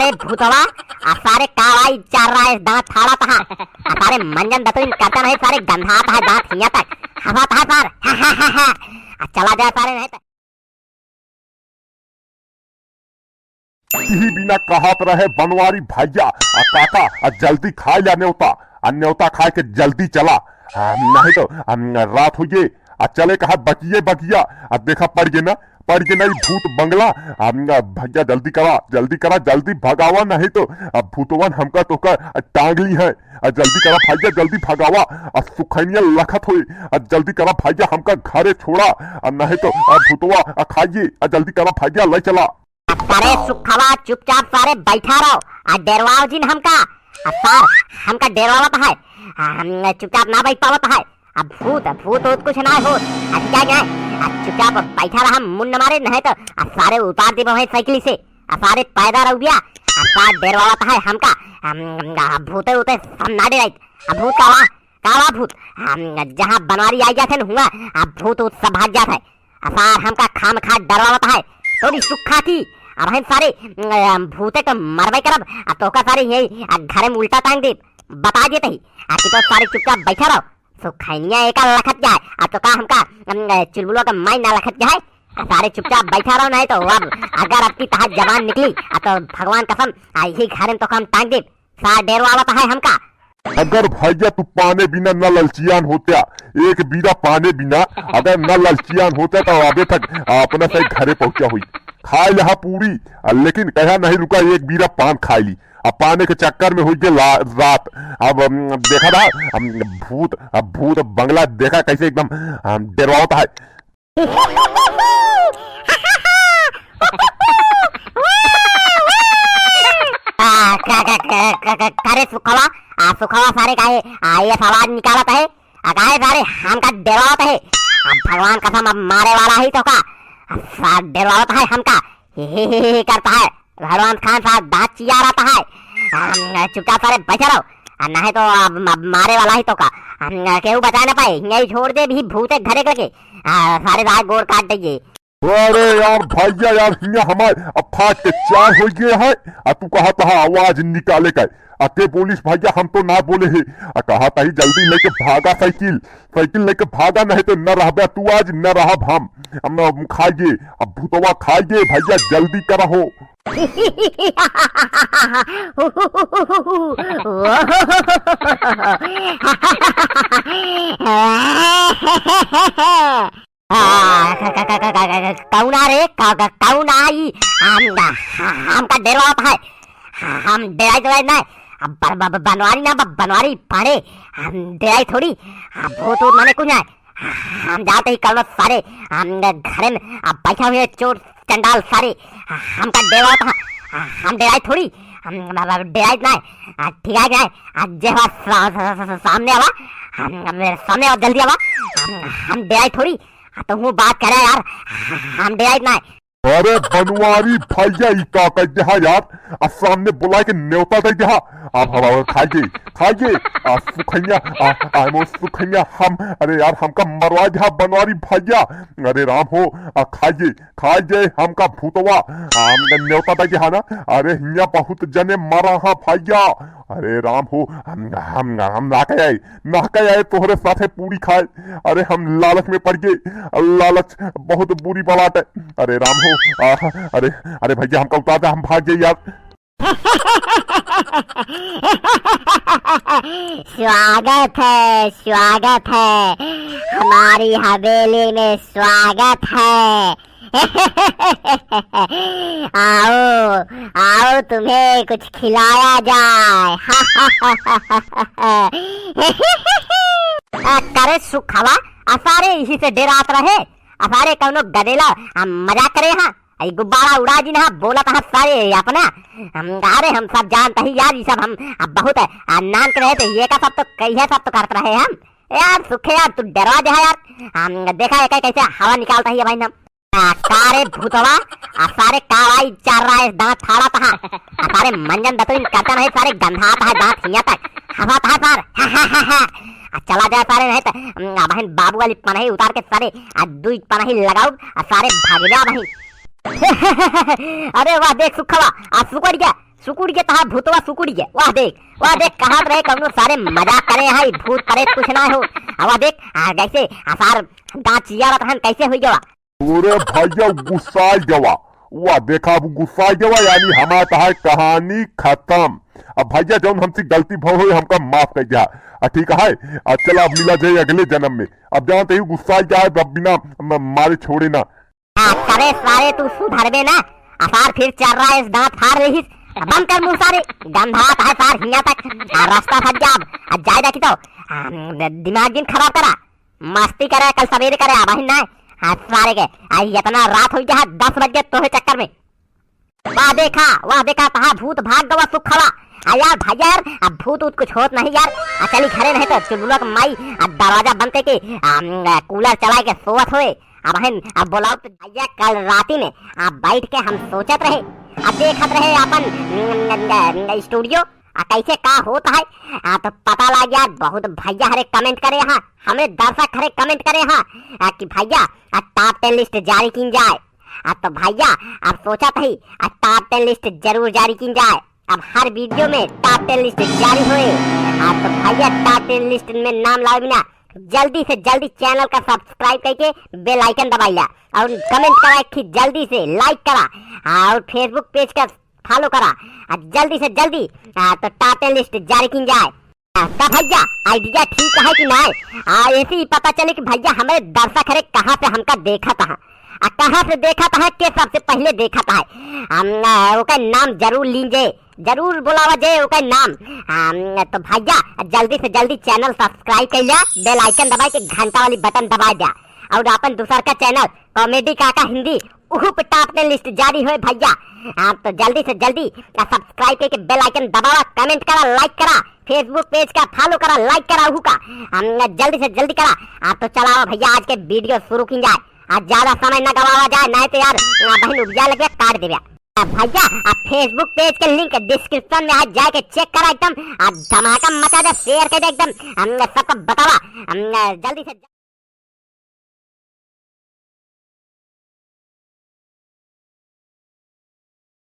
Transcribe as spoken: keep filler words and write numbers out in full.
ए भूतवा, आ सारे का भाई चार रहा है, दांत फाड़त है। आ सारे मंजन दतुइन करता नहीं, सारे गंधात है दांत हिया तक। हंसत है सार, हा, हा, हा, हा। आ चला जाए सारे नहीं तो। इही बिना कहत रहे बनवारी भैया, आ काका, आ जल्दी खाए ला न्योता, आ न्योता खाए के जल्दी चला, आ, नहीं तो, आ, रात हो गए, आ चले कहा बकिए बकिया, आ देखा पड़ गए ना, पड़ गए ना ई भूत बंगला, आ, भैया जल्दी करा, जल्दी करा, जल्दी भगावा, नहीं तो, आ, भूतवन हमका तोका, आ, टांग ली है। आ जल्दी करा भैया, जल्दी भगावा। आ सुखैनिया लखत होई। आ जल्दी करा भैया, हमका घरे छोड़ा। आ नहीं तो आ भूतवा आ खाइए। आ जल्दी करा भैया, ले चला। अरे सुखवा, चुपचाप सारे बैठा रहो। आ डेरवाओ जिन हमका। आ सार, हमका डेरवावत है। आ हम चुपचाप ना बैठ पावत है। आ भूत, भूत उत कुछ ना हो। आ क्या जाए? आ चुपचाप बैठा रहा, मुंड मारे, नहीं तो आ सारे उतार देबो है साइकिल से। आ सारे पैदा रहुबिया, आ सार डेरवावत है हमका। हम, हम, आ भूते उते हम ना डेराइत। आ भूत का वा, का वा भूत? हम, जहाँ बनवारी आई जात है न हुआ, आ भूत उत सब भाग जात है। आ सार हमका खाम खा डरवावत है। तोरी सुखा की, अब हम सारे, अम, भूते के मरबे करब, आ तोका सारे यही, आ घरे में उल्टा टांग दे, बता देते ही। आ कि तो सारे चुपचाप बैठा रहो। सुखैनिया एका लखत जाए, आ तो का हमका, अम, चुलबुलवा का माई ना लखत जाए? आ सारे चुपचाप बैठा रहो, नहीं तो अब अगर आपकी तहार जबान निकली, आ तो भगवान कसम, आ यही घर में तो हम टांग दे, सार डेरवावत है हमका। अगर भैया तू पाने बिना न ललचियान होत्या, एक बीरा पाने बिना अगर न ललचियान होत्या, तो अबे तक अपना सही घरे पहुंचा हुई। खाए लहा पूरी, आ लेकिन कहा नहीं रुका, एक बीरा पान खाए ली। अब पाने के चक्कर में हुई के ला-, रात। अब, अम, देखा था, हम भूत, अब भूत बंगला देखा कैसे एकदम, अम, डेरवावत है। आ, का, का, का, का, का, का रे सुखवा? आ, सुखवा सारे काहे, आ, ये आवाज निकालत है? आ, काहे सारे हमका डेरवावत है? अब भगवान कसम, अब मारे वाला ही तो का? अब सार डेरवावत है हमका। ही, ही, ही, ही करता है। भगवान खान साहब दांत चिया रहता है। हम, चुपचाप सारे बैठे रहो। आ, नहीं तो अब, अब मारे वाला ही तो का? हम, केहू बचा ना पाए। यही छोड़ दे भी भूते घरे करके। आ, सारे रात गोड़ काट देंगे। अरे यार भैया यार, हियाँ हमार अब फाट के चार हो गए है, आ तू कहा तहा आवाज निकाले का? आ के बोलिस भैया, हम तो ना बोले है। आ कहा तही जल्दी लेके भागा साइकिल, साइकिल लेके भागा, नहीं तो न रहबे तू आज, न रहब हम। हम, हम खाइए, अब भूतवा खाइए भैया, जल्दी करा हो। आ, क-, क-, कौन आ रे? क-, क-, कौन आई? हम, हमका डेरवावत है। हम डेराई तो नहीं। अब ब-, ब-, ब-, बनवारी ना, ब-, बनवारी पाड़े। हम डेराई थोड़ी। अब भूत वूत माने कुछ ना। हम जाते ही कल सारे, हम घरे में, अब बैठा हुए चोर चंडाल सारे। हमका डेरवावत है। हम डेराई थोड़ी। हम, ब-, ब-, डेराई नहीं। आ, ठीक है, नहीं। आ, जे बा सा-, सा-, सा-, सा-, सामने आवा। हम, हम, मेरे सामने आवा, जल्दी आवा। हम, हम डेराई थोड़ी। आ, तो हूँ बात करे यार, हम डेराइत ना। अरे बनवारी भैया, ई का कह दे हा यार? आ सामने बुला के न्योता दे दे हा। अब हवा खाइए, खाइए। आ सुखैया, आ, आ मो सुखैया, हम, अरे यार, हमका मरवा दे हा बनवारी भैया। अरे राम हो, आ खाइए, खाइए हमका भूतवा। हमका न्योता दे दे हा ना। अरे हिया बहुत जने मरा हा भैया। अरे राम हो, हम, हम, हम ना कहे, ना कहे आए तोहरे साथे पूरी खाए। अरे हम लालच में पड़ गए, लालच बहुत बुरी बलात है। अरे राम हो, आह, अरे, अरे भैया हमका उतार दे, हम भाग जाए यार। स्वागत है, स्वागत है, हमारी हवेली में स्वागत है। आओ, आओ, तुम्हें कुछ खिलाया जाए। आ, करे सुखवा, आ सारे इही से डेरात रहे, आ सारे कौनो गदेला, आ, मजाक करे हाँ, आ, ई गुब्बारा उड़ा दी ना, बोलत हाँ सारे अपना, हम, अरे हम सब जानत ही यार, ई सब हम, आ, बहुत, आ, नान के रहे थे, ये का सब तो, कहिए सब तो करत रहे हम, यार सुखे यार, तू डेरवा दे हा यार, हम देखा है कैसे हवा निकालत ही भाई हम। आ, का रे भूतवा, आ सारे का भाई चार रहा है, दांत फाड़त हा। आ सारे मंजन दतुइन करता नहीं, सारे गंधात है दांत हिया तक। हंसत है सार, हा, हा, हा, हा। आ चला जाए सारे, नहीं तो, उम, आ बहन बाबू वाली पनही उतार के सारे, आ दुई पनही लगाओ, आ सारे भाग जा बहन। अरे वाह, देख सुखवा, आ सुकड़ गया, सुकुड़ गे तहार भूतवा, सुकुड़ गे। वाह देख, वाह देख, कहत रहे कौनो सारे मजाक करे हैं, भूत प्रेत कुछ ना हो। आ वाह देख, आ, कैसे, आ, सार दाँत चियावत हन, कैसे हुई गवा? अरे भैया, गुस्साइ गवा। वाह देखा, अब गुस्साइ गवा, यानी हमार तहार कहानी खतम। अब भैया, जौन हमसे गलती भव होई, हमका माफ कर दिया। आ, ठीक है, आ, चला, अब मिला जाए अगले जन्म में। अब जानत ही गुस्साइ जाए, अब बिना म-, मारे छोड़े ना। आ, करे सारे, तू सुधरबे ना। आ, सार फिर चर्रा इस दाँत फार रहिस। आ, बंद कर मुँह सारे, गंधात है सार हियाँ तक। आ, रास्ता फँस जा अब। आ, जाए देखी तो, आ, दिमाग जिन खराब करा। मस्ती करे, कल सवेरे करे, अबहिन ना। आ, सारे के, आ, इतना रात होइ गया है, दस बज गए तोहे चक्कर में। वाह देखा, वाह देखा, तहार भूत भाग गवा सुखवा। आ यार भैया यार, अब भूत ऊत कुछ होत नहीं यार। आ चली घरे, नहीं तो चुलबुला के माई आ दरवाजा बंद करके, आ, कूलर चलाए के सोवत होए। अबहिन, अब बोलाओ तो भैया, कल राती में, आ, बैठ के हम सोचत रहे, आ, देखत रहे अपन, न, न, न, स्टूडियो, आ, कैसे का होत है। आ, तो पता लग गया, बहुत भैया हरे कमेंट करे हैं, हमरे दर्शक हरे कमेंट करे हैं, आ, कि भैया, आ, टॉप टेन लिस्ट जारी कीन जाए। आ, तो भैया, अब सोचत ही, आ, टॉप टेन लिस्ट जरूर जारी कीन जाए। अब हर वीडियो में टॉप टेन लिस्ट जारी होए। आ, तो भैया, टॉप टेन लिस्ट में नाम लावे बिना जल्दी से जल्दी चैनल का सब्सक्राइब करके बेल आइकन दबाइला और कमेंट करा, एक ठे जल्दी से लाइक करा और Facebook पेज का फॉलो करा। आ, जल्दी से जल्दी, आ, तो टॉप टेन लिस्ट जारी कीन जाए। आ, का भैया, आइडिया ठीक है कि नाय? आ, ऐसे ही पता चले कि भैया, हमरे दर्शक हरे कहाँ से हमका देखत है, आ, कहाँ से देखत है, के सबसे पहले देखत है। हम, आ, ओकर नाम जरूर लीन जे, जरूर बोलावा जे ओकर नाम। हम, तो भैया, जल्दी से जल्दी चैनल सब्सक्राइब कर लिया, बेल आइकन दबाए के घंटा वाली बटन दबा दिया और अपन दूसर का चैनल कॉमेडी काका हिंदी, उहू पे टॉप टेन लिस्ट जारी होए भैया। आप तो जल्दी से जल्दी सब्सक्राइब करके बेल आइकन दबावा, कमेंट करा, लाइक करा, Facebook पेज का फॉलो करा, लाइक करा, उहू का हम जल्दी से जल्दी करा। आप तो चलावा भैया, आज के वीडियो शुरू की जाए। आज ज्यादा समय ना गवावा जाए, नहीं तो यार, आ, बहन उबिया लगे, काट देवे। आ, भैया, आप Facebook पेज के लिंक डिस्क्रिप्शन में आज जाके चेक करा एकदम, आ, धमाका मचा दे, शेयर कर दे एकदम, हम सबको बतावा, हम जल्दी से